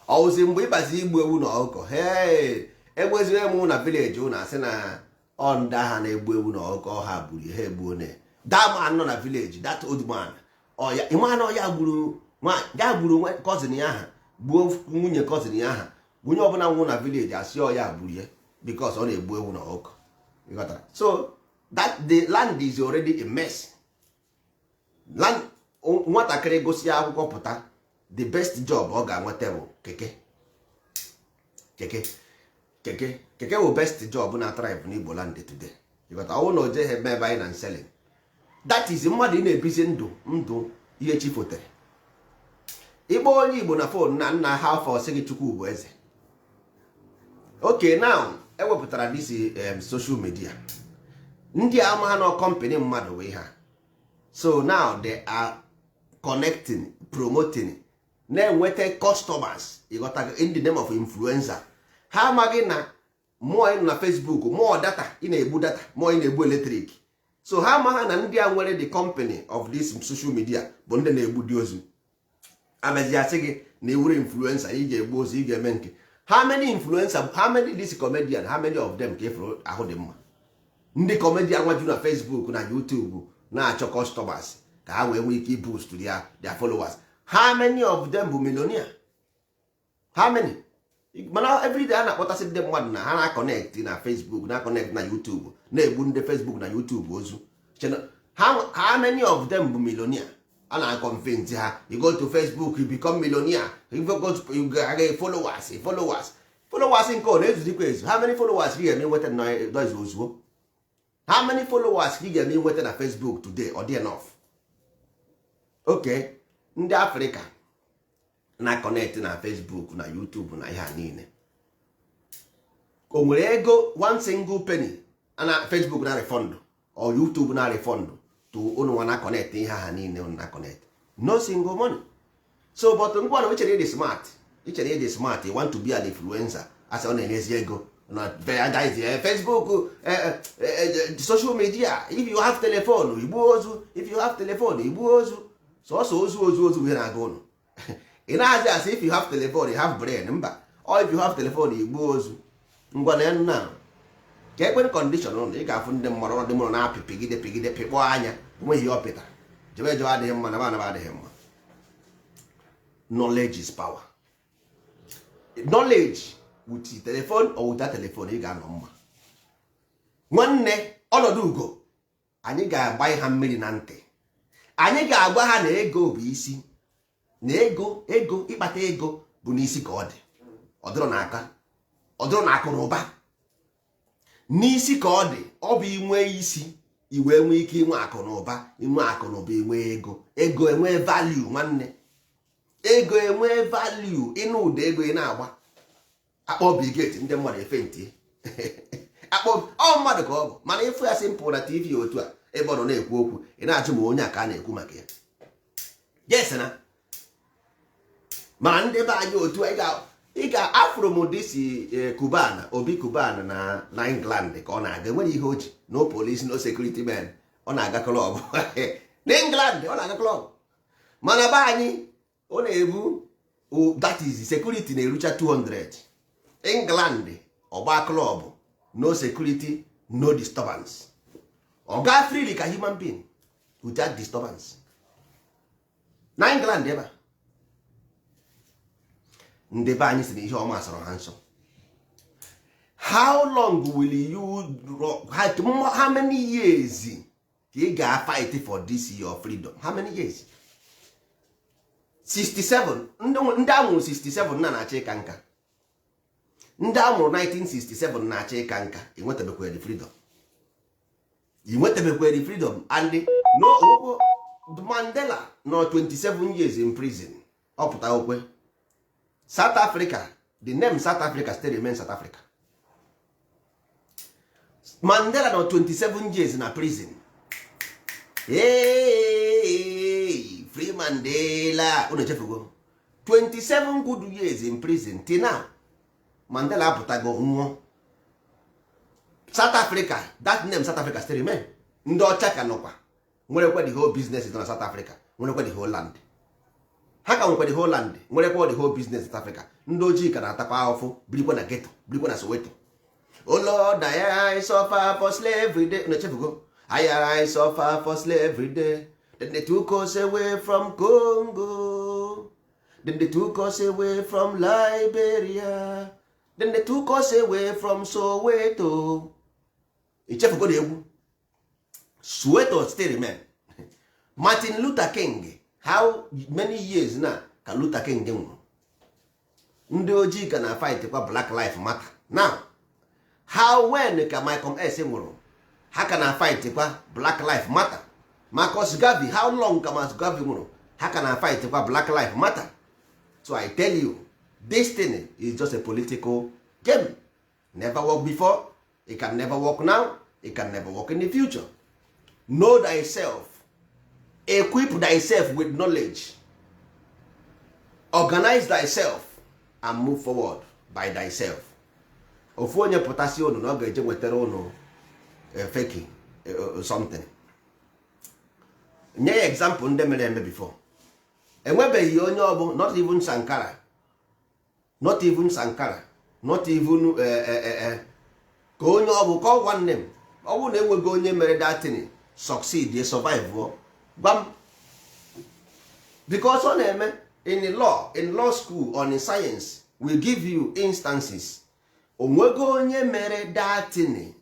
Ọwụzi mgbe ịbazi igbu ewu na ọkụkọ, hee, egbeziri emu na village ụnụ, asị na ọ ndị agha na-egbu ewu na ọkụkọ ha gburu ha, egbuo ne that man nọ na village, that old man. Ọya ịma na ọya gburu ya, gburu cousin ya aha, gbuo nwunye cousin ya aha. Nwunye ọbụla nwụ na village, asị ọya gburu ya because ọ na-egbu ewu na ọkụkọ, ịghọtara? So that the land is already a mess land. Nwatakịrị gụsịa akwụkwọ pụta, the best job ọ ga-enweta bụ keke, keke, keke. Keke bụ best job na thrive n'Igbo land today, ịghọta? Ọwụ na o jeghị ebe ebe anyị na nselling, that is mmadụ ị na-ebizi ndụ ndụ ihe chi fotere. Ịkpọ onye Igbo na phone na nna ha afọ, sị gị Chukwu bụ eze. Okay, now ewepụtara this social media. Ndị ama ha nọ company mmadụ bụ ihe a. So now they are connecting, promoting, na-enweta customers, ịghọtago? In the name of influencer. Ha amaghị na More ị nọ na Facebook, more data ị na-egbu, data more ị na-egbu electric. So ha ma ha na ndị a nwere the company of this social media bụ ndị na-egbu dị ozu. Abịazi asị gị na iwuru influencer, ị ga-egbu ozu, ị ga-eme nke. How many influencer, how many this comedian, how many of them ka ịfụrụ ahụ dị mma? Ndị comedian nwaju na Facebook na YouTube na-achọ customers ka ha wee nwee ike boost their followers. How many of them bụ millionaire? How many? Mana everyday a na-akpọtasị ndị mmadụ na ha na-aconnect na Facebook, na-aconnect na YouTube, na-egbu ndị Facebook na YouTube ozu. How many of them bụ millionaire? A na-aconvince ha, you go to Facebook, you become millionaire. You go to, you get followers, followers, followers. Nke ọ na-ezuzikwa ezu? How many followers ka ị ga-eme nweta noise ozugbo? How many followers ka ị ga-eme nweta na Facebook today? Ọ dị enough? Okay, ndị Afrịka na connect na Facebook na YouTube na ihe a niile, o nwere ego one single penny na Facebook na refund or YouTube na refund to unu nwa na connect ihe ha niile unu na connect? No single money. So but ngwa na ichere ịdị smart, ichere ịdị smart, you want to be an influencer, asị ọ na-enyezi ego na Facebook, social media. If you have telephone, igbuo ozu. If you have telephone, igbuo ozu. Sọsọ ozu, ozu, ozu bụ ihe na-aga ụnụ. Ị na-ahazi asị if you have telephone, you have brain. Mba, or if you have telephone, igbuo ozu. Ngwa na nna ka ekwe condition ụnụ, ị ga-afụ ndị mmadụ ọnọdụ mụrụ na-apị pigide pigide pịkpọ anya, onweghị ihe ọ pịtara. Jebe jebe adịghị mma na anaba adịghị mma. Knowledge is power. Knowledge with telephone or without telephone, ị ga-anọ mma. Nwanne, ọnọdụ ugo, anyị ga-agba ha mmiri na ntị. Anyị ga-agwa ha na ego bụ isi, na ego, ego, ịkpata ego bụ n'isi ka ọ dị. Ọ dịrọ n'aka, ọ dịrọ na akụ na ụba, n'isi ka ọ dị. Ọ bụ inwe isi, iwee nwee ike inwe akụ na ụba. Inwe akụ na ụba, enwe ego, ego enwee value. Nwanne, ego enwee value. Ịnụ ụda ego ị na-agba akpọ Bill Gates, ndị mmadụ efe ntị akpọ ọ mmadụ ka ọ bụ. Mana ịfụ ya simple na TV otu a ebe ọ nọ na-ekwu okwu, ị na-ajụ ma onye a ka a na-ekwu maka ya. Yes, na mana ndị be anyị otu a ị ga afụrụ m disi Cubana, Obi Cubana na England ka ọ na-aga, enwere ihe o ji, no police, no security men, ọ na-aga club na England, ọ na-aga club. Mana be anyị ọ na-ebu, that is, security na-erucha 200. England, ọgba club, no security, no disturbance. Ọ gaa freely ka human being without disturbance na England ebe a. Ndị be anyị si na ihe ọma sọrọ ha nsọ. How long will you, how many years ka ị ga-fight for this your freedom? How many years? 67. Ndị amụrụ 67 na na-achọ ịka nka. Ndị amụrụ 1967 na-achọ ịka nka. Enwetabekwere freedom, inwetabekwere freedom. And no, Mandela nọ 27 years in prison, ọ pụta okwe South Africa. The name South Africa still remain South Africa. Mandela nọ 27 years na prison. Hey, free Mandela, unu echefugo? 27 good years in prison till now. Mandela apụtago nwụọ. South Africa, that name South Africa still remain. Ndị ọcha ka nọkwa nwerekwa the whole business na South Africa, nwerekwa the whole land. Ha ka nwekwa the whole land, nwerekwa the whole business South Africa. Ndị ojii ka na-atakwa ahụfụ, birikwa na ghetto, birikwa na Soweto. Oh Lord, I suffer for slavery day. Unu echefugo? I suffer for slavery day. Then they took us away from Congo. Then they took us away from Liberia. Then they took us away from Soweto. Ichefugo na egwu Soweto still remain. Martin Luther King, how many years na ka Luther King nwụrụ? Ndị ojii ka na fight kwa Black Life Matter now. How, when ka Malcolm X nwụrụ? Ha ka na fight kwa Black Life Matter. Marcus Garvey, how long ka Marcus Garvey nwụrụ? Ha ka na fight kwa Black Life Matter. So I tell you, this thing is just a political game. Never work before, it can never work now, it can never work in the future. Know thyself, equip thyself with knowledge, organize thyself and move forward by thyself. Ofu onye pụtasị unu na ọ ga-eje nwetara unu fake something. Nye ya example ndị mere eme before. Enwebeghị onye ọbụ, not even Sankara, not even Sankara, not even ka onye ọ bụ call one name. Ọ bụrụ na enweghị onye mere that thing succeed, survive, gwa m, because ọ na-eme in law school or in science, we give you instances. Onwego onye mere that thing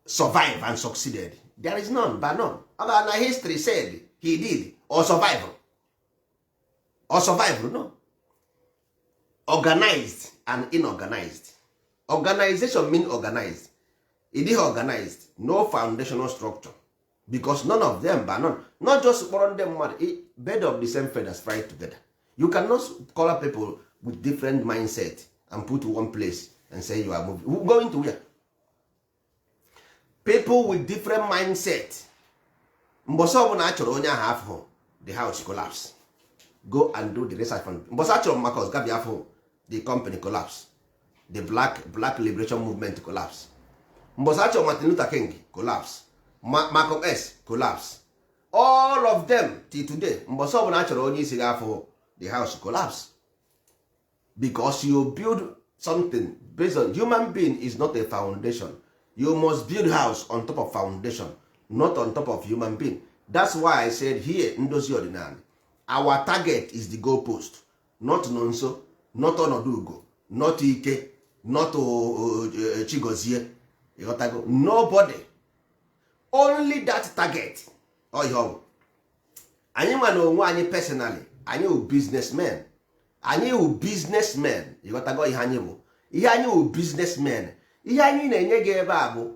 survive and succeeded? There is none, but none. Ọ ga na history said he did or survive or survive. No organized and inorganized. Organization mean organized. It is organized, no foundational structure, because none of them, but none, not just kpọrọ ndị mmadụ. Bird of the same feathers fly together. You cannot call people with different mindset and put one place and say you are moving. Going to where? People with different mindset, mbọsị ọbụla a chọrọ onye ahụ afọ, the house collapse. Go and do the research. From mbọsị a chọrọ Marcus Garvey afọ, the company collapse. The black liberation movement collapse. Mbọsị a chọrọ Martin Luther King, collapse. Malcolm X, collapse. All of them till today, mbọsị ọbụla a chọrọ onye isi gị afọ, the house collapse, because you build something based on human being is not a foundation. You must build house on top of foundation, not on top of human being. That's why I said here, Ndozi Ọdịnala, our target is the goal post, not Nonso, not Ọnọdụ Ugo, not Ike, not Chigozie. Ịghọtago? Nobody, only that target. Ọ ihe ọ bụ anyị nwa na onwe anyị personally, anyị wụ businessmen, anyị wụ businessmen. Ịghọtago? Ihe anyị bụ, ihe anyị wụ businessmen. Ihe anyị na-enye gị ebe a bụ,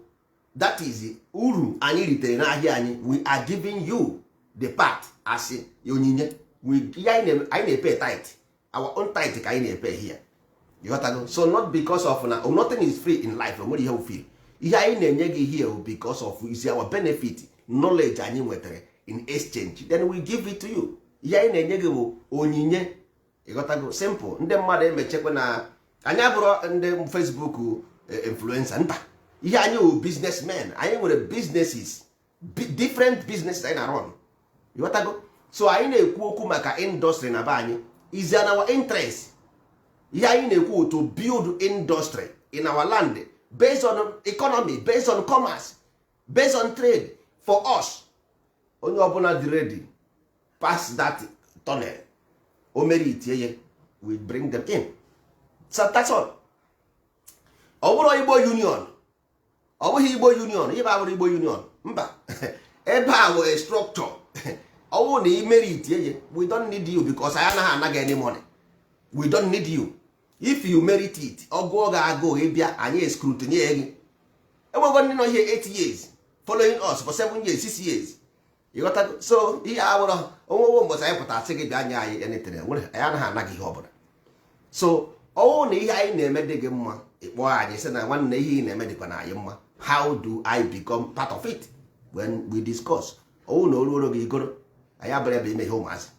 that is uru anyị ritere n'ahịa anyị. We are giving you the part as onyinye. Ihe anyị na-epe tithe, our own tithe ka anyị na-epe here. Ịghọtago? So not because of na nothing is free in life. Onwere ihe free. Ihe anyị na-enye gị here because of is our benefit, knowledge anyị nwetara in exchange, then we give it to you. Ihe anyị na-enye gị bụ onyinye. Ịghọtago? Simple. Ndị mmadụ emechekwa na anyị abụrụ ndị Facebook influencer nta. Ihe anyị wụ businessmen. Anyị nwere businesses, different businesses anyị na-run. Ịghọtago? So anyị na-ekwu okwu maka industry na be anyị is in our interest. Ihe anyị na-ekwu, to build industry in our land based on economy, based on commerce, based on trade for us. Onye ọbụla dị ready pass that tunnel, o merit ya, we bring them in. So that's all. Ọ bụrụ Igbo Union, ọ bụghị Igbo Union. Ịba abụrụ Igbo Union, mba. Ebe a bụ a structure. Ọ bụrụ na ị merit ya, we don't need you, because anyị anaghị anaghị any money. We don't need you. If you merit it, ọgụọ gị agụụ ịbịa, anyị scrutiny gị. Enwego ndị nọ here 8 years following us for 7 years, 6 years. Ịghọtago? So ihe abụrụ onwewo mbọchị anyị pụtara sị gị bịa nye anyị anything. Nwere anyị anaghị anaghị ihe ọbụla. So ọwụ na ihe anyị na-eme dị gị mma, ịkpọọ anyị sị na nwanne, ihe ị na-eme dịkwa na anyị mma, how do I become part of it? When we discuss, ọwụ na oruoro gị igoro. Anyị abịara ebe ime ihe ụmụazị.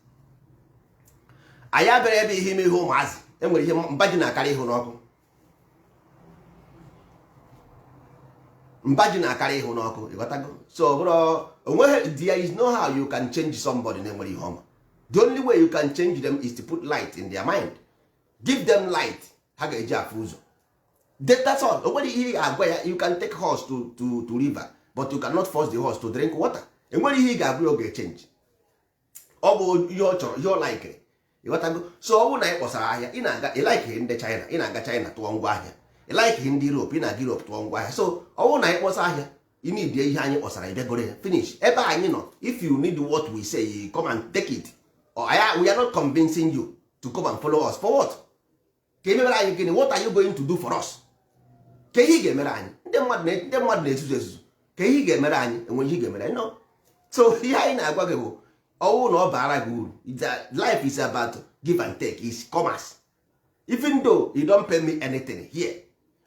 Anyị abịara ebe ihe ime ihe ụmụazị. Enwere ihe mba ji na-akarị ịhụ n'ọkụ, mba ji na-akarị ịhụ n'ọkụ. Ịghọtago? So ọ bụrụ onweghị, there is no how you can change somebody na-enwere ihe ọma. The only way you can change them is to put light in their mind. Give them light ha ga-eji afụ ụzọ. That's all. O nwere ihe ị ga-agwa ya. You can take horse to river, but you cannot force the horse to drink water. Enwere ihe ị ga-agwa ya ọ ga-echange. Ọ bụ ihe ọ chọrọ, ihe ọ likere. Ịghọtago? So ọ bụrụ na ị kpọsara ahịa, ị na-aga, ị like ndị China, ị na-aga China tụọ ngwa ahịa. Ị like ndị Europe, ị na-aga Europe tụọ ngwa ahịa. So ọ bụrụ na anyị kpọsa ahịa, ị need ihe anyị kpọsara, ị bịagoro ya, finish. Ebe anyị nọ, if you need what we say, you come and take it. Or we are not convincing you to come and follow us. For what? Ka emebere anyị gịnị? What are you going to do for us? Ka ihe ị ga-emere anyị? Ndị mmadụ na-ezuzu ezuzu. Ka ihe ị ga-emere anyị? Enwere ihe ị ga-emere anyị? No. So ihe anyị na-agwa gị bụ ọwụ na ọ baara gị uru. Life is about give and take, is commerce. Even though you don't pay me anything here,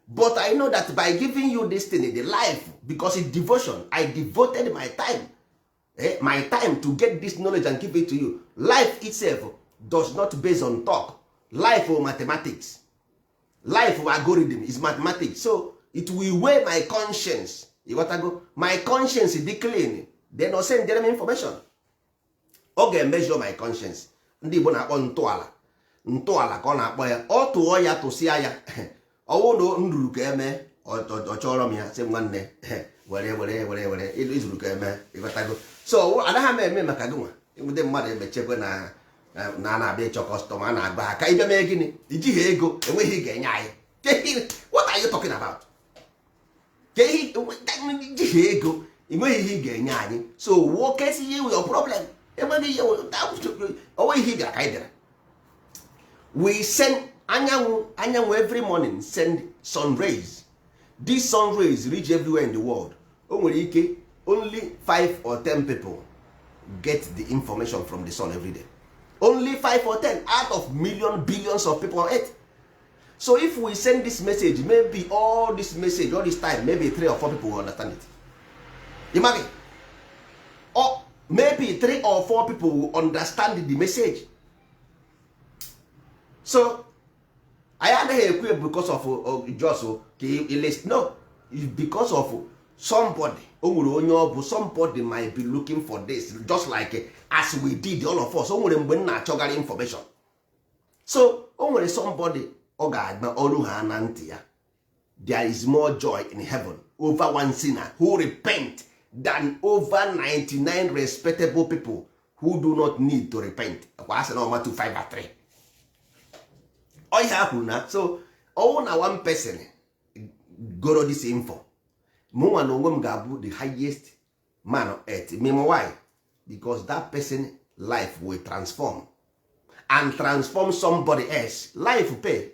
but I know that by giving you this thing in the life, because it's devotion, I devoted my time, my time to get this knowledge and give it to you. Life itself does not base on talk. Life or mathematics. Life bụ algorithm, is mathematics. So it will weigh my conscience. Ịghọtago? My conscience dị clean, then o send m information. Ọ ga-emeasure my conscience. Ndị Igbo na-akpọ ntọala, ntọala ka ọ na-akpọ ya. Ọ tụọ ya, tụsịa ya, ọwụ na nruru ka eme, ọ chọrọ m ya, sị m, "Nwanne, were were were were, izuru ka eme." Ịghọtago? So anaghị m eme maka gị nwa. Ndị mmadụ emechekwe na na na-abịa ịchọ customer, a na-agba ha ka ịbịa mee gịnị? Ijighị ego, enweghị ị ga-enye anyị. What are you talking about? Ijighị ego, enweghị ihe ị ga-enye anyị. So nwoke si ihe your problem, enweghị ihe, onweghị ihe ị bịara ka anyị bịara. We send anyanwụ, anyanwụ every morning send sun rays. This sun rays reach everywhere in the world. O nwere ike only 5 or 10 people get the information from the sun every day, only 5 or 10 out of million, billions of people on earth. So if we send this message, maybe all this message, all this time, maybe 3 or 4 people will understand it. Imagine, or maybe 3 or 4 people will understand the message. So anyị anaghị ekwu because of just ka list. No, because of somebody, o nwere onye ọ bụ, somebody might be looking for this, just like as we did, all of us. O nwere mgbe m na-achọgharị information. So o nwere somebody ọ ga-agba ọrụ ha na ntị ya. There is more joy in heaven over one sinner who repent than over 99 respectable people who do not need to repent. Kwa asị na ọma 2 5 3, ọ ihe a kwuru na. So ọwụ na one person goro this info, mụnwa na onwe m ga-abụ the highest man on earth. Memo why? Because that person life will transform and transform somebody else life. Pay,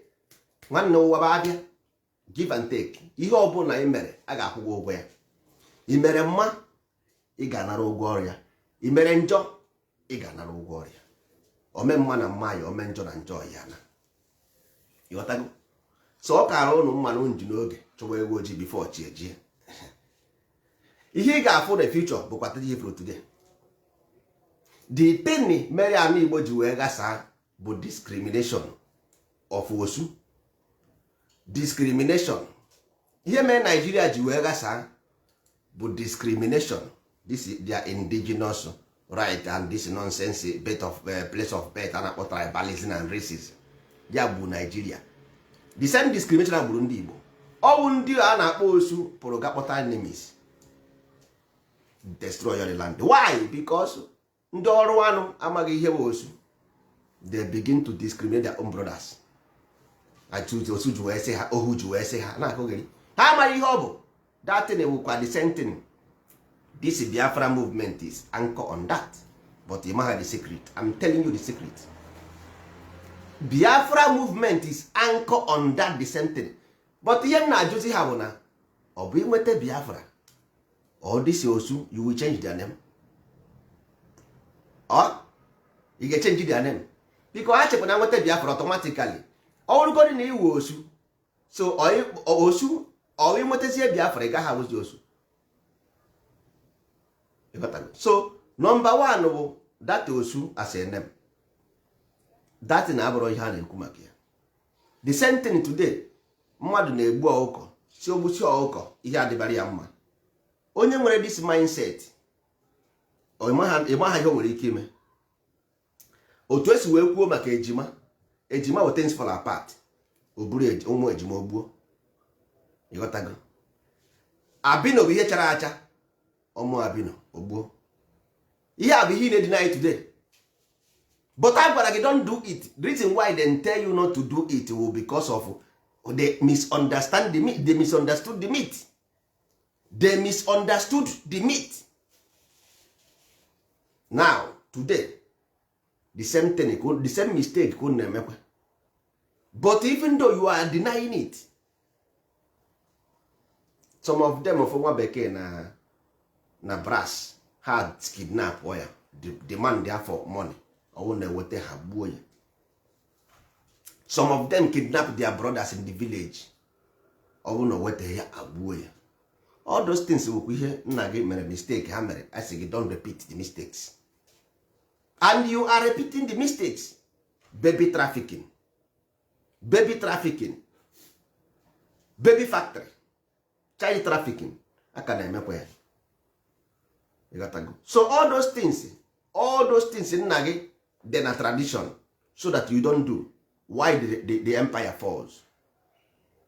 nwanne, ụwa bụ abịa give and take. Ihe ọ bụla ị mere, a ga-akwụ gị ụgwọ ya. Ị mere mma, ị ga-anara ụgwọ ọrụ ya. Ị mere njọ, ị ga-anara ụgwọ ọrụ ya. Ome mma na mma ya, ome njọ na njọ ya na. Ịghọtago? So ọ kara ụnụ mma na ji n'oge chụwa ewu ojii before chi ejie. Ihe ị ga-afụ na future bụkwa ihe ifuru today. The thing mere ala Igbo ji wee ghasaa bụ discrimination of osu, discrimination. Ihe mere Nigeria ji wee ghasaa bụ discrimination. This is their indigenous right and this nonsense birth of place of birth a na-akpọ tribalism and racism ya bụ Nigeria. The same discrimination a gburu ndị Igbo. Ọwụ ndị a na-akpọ osu pụrụ gakpọta enemies, destroy the land. Why? Because ndị ọrụ anụ amaghị ihe bụ osu. They begin to discriminate their own brothers. Osu ji wee sị ha, ohu ji wee sị ha na-akụghịrị ha, amaghị ihe ọ bụ. That thing wụkwa the same thing. This Biafra movement is anchor on that, but ị maghị the secret. I'm telling you the secret. Biafra movement is anchor on that, the same thing. But ihe m na-ajụzi ha bụ na ọ bụ inweta Biafra or this osu, you will change their name or you ga-change their name, because ha chekwa na nweta Biafra automatically, ọ bụrụgodị na iwu osu. So osu ọ inwetazie Biafra, ị gaghị abụzi osu. So number one bụ that osu as a name, that na abụrụ ihe a na-ekwu maka ya. The same thing today, mmadụ na-egbu ọkụkọ, si ogbusi ọkụkọ, ihe adịbara ya mma. Onye nwere this mindset, ịmaha ihe o nwere ike ime. Otu esi wee kwuo maka ejima, ejima bụ things fall apart, o buru ụmụ ejima ogbuo. Ịghọtago? Abino bụ ihe chara acha, ọmụ abino ogbuo. Ihe a bụ ihe ị na-edeny today, but a gwara gị, don't do it. The reason why they tell you not to do it will because of they misunderstand the meat. They misunderstood the meat. They misunderstood the meat. Now today, the same thing, the same mistake ka unu na-emekwa. But even though you are denying it, some of them of nwa bekee na brass ha kidnap ya, demand ya for money, ọwụ na-eweta ha gbuo ya. Some of them kidnap their brothers in the village, ọwụ na oweta ya, agbuo ya. All those things bụkwa ihe nna gị mere, mistake ha mere. I sị gị, don't repeat the mistakes, and you are repeating the mistakes. Baby trafficking, baby trafficking. Baby factory, child trafficking aka na-emekwa ya. Ịghọtago? So all those things, all those things nna gị dị na tradition, so that you don't do why the empire falls.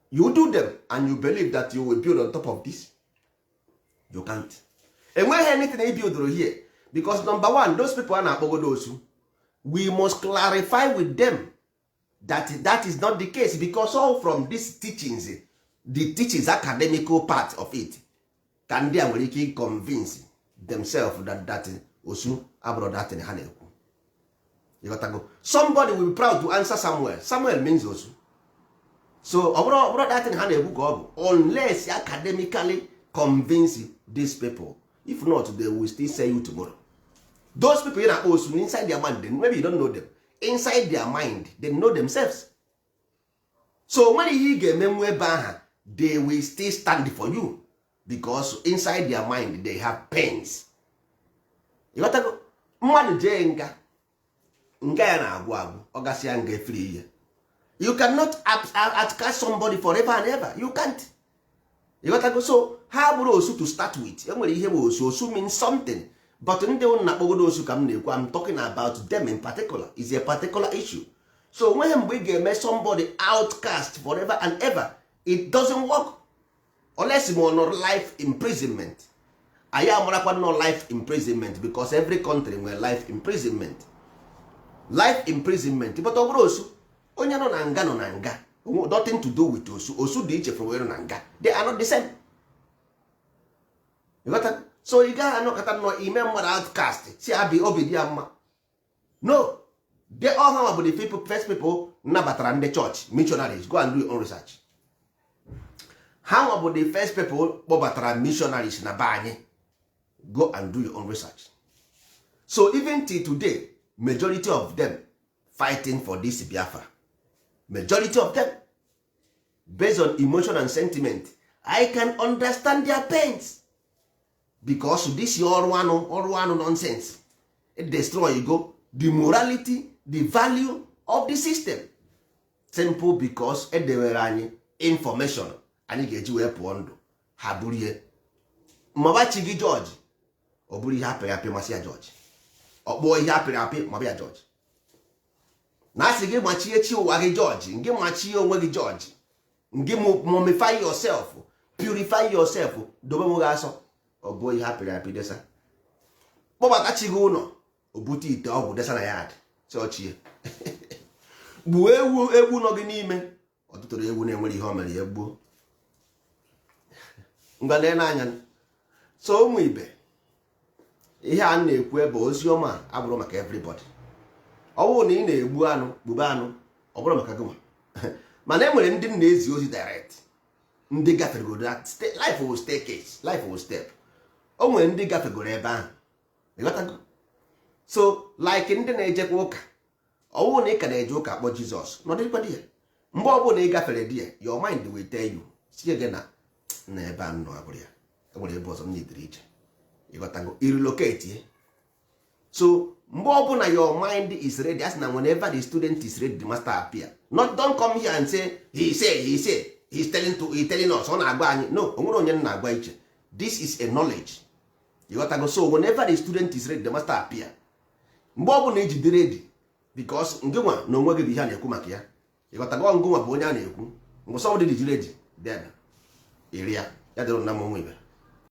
You do them and you believe that you will build on top of this. You can't. Enweghị anything i build here, because number one, those people a na-akpọgodo osu, we must clarify with them that that is not the case, because all from these teachings, the teachings, academical part of it, ka ndị a nwere ike convince themselves that osu abụrụ that ha na-ekwu. Ịghọtago? Somebody will be proud to answer Samuel. Samuel means osu. So ọ bụrụ that ha na-ekwu ka ọ bụ, unless academically convince these people. If not, they will still say you tomorrow. Those people ị na-akpọ osu, inside their mind, maybe you don't know them, inside their mind they know themselves. So nwere ihe ị ga-emenwu ebe aha, they will still stand for you, because inside their mind they have pains. Ịghọtago? Mmadụ jee nga, nga ya na-agwụ agwụ, ọ gasịa nga efiri ihe. You cannot outcast somebody forever and ever. You can't. Ịghọtago? So ha bụrụ osu to start with, enwere ihe bụ osu. Osu means something, but ndị ụnụ na-akpọgodo osu ka m na-ekwu. I'm talking about them in particular, is a particular issue. So onweghị mgbe ị ga-eme somebody outcast forever and ever. It doesn't work unless ma ọ nọrọ life imprisonment. Anyị amarakwa nọ life imprisonment, because every country nwere life imprisonment, life imprisonment. But ọ bụrụ osu, onye nọ na nga nọ na nga, nothing to do with osu. Osu dị iche from onye nọ na nga. They are not the same. You got that? So ị gaghị anọkọta nọ ime mmadụ outcast, si abi obi dị ya mma. No, they all ha bụ the people, first people nabatara ndị church missionaries. Go and do your own research. Ha nwa bụ the first people kpọbatara missionaries na be anyị. Go and do your own research. So even till today, majority of them fighting for this Biafra, majority of them based on emotion and sentiment. I can understand their pains, because this ọrụ anụ, ọrụ anụ nonsense, it destroy go the morality, the value of the system. Simple, because edewere anyị information anyị ga-eji wee pụọ ndụ. Ha burie mabachi gị jọji, ọ bụrụ ihe apịrị apị masị ya jọji, ọ kpụọ ihe apịrị apị maba ya jọji, na asị gị machie chi ụwa gị jọji, ngị machie onwe gị jọji, ngị mummify yourself, purify yourself, dobe onwe gị asọ. Ọ bụ ihe apịrị apị desa, kpọbata chi gị ụlọ, o bute ite ọgwụ desa na yard, si ọchie gbuo ewu, ewu nọ gị n'ime. Ọtụtụrụ ewu na-enwere ihe o mere ya gbuo. Ngwa, lee n'anya. So ụmụ ibe, ihe a na-ekwu ebe ozi ọma abụrụ maka everybody. Ọ bụrụ na ị na-egbu anụ, gbube anụ, ọ bụrụ maka gị. Mana e nwere ndị na-ezi ozi direct, ndị gafegoro that life will staircase, life will step. O nwere ndị gafegoro ebe ahụ. Ịghọtago? So like ndị na-ejekwa ụka, ọ bụrụ na ị ka na-eje ụka akpọ Jizọs nọdịkwa di ya, mgbe ọ bụla ị gafere di ya, your mind will tell you, sie gị na na ebe a nọ abụrụ ya, enwere ebe ọzọ m nidiri ije. Ịghọtago? Irelocate. So mgbe ọbụla your mind is ready, as na whenever the student is ready, the master appear. Not don't come here and say he say, he say, he's telling to, he telling us, ọ na-agwa anyị. No, o nwere onye m na-agwa iche. This is a knowledge. Ịghọtago? So whenever the student is ready, the master appear. Mgbe ọbụla iji dị ready, because ngịnwa na onwe gị bụ ihe a na-ekwu maka ya. Ịghọtago? Ngịnwa bụ onye a na-ekwu. Mgbe somebody dị ready, then iri ya ya dịrị na m. Onwe ibe.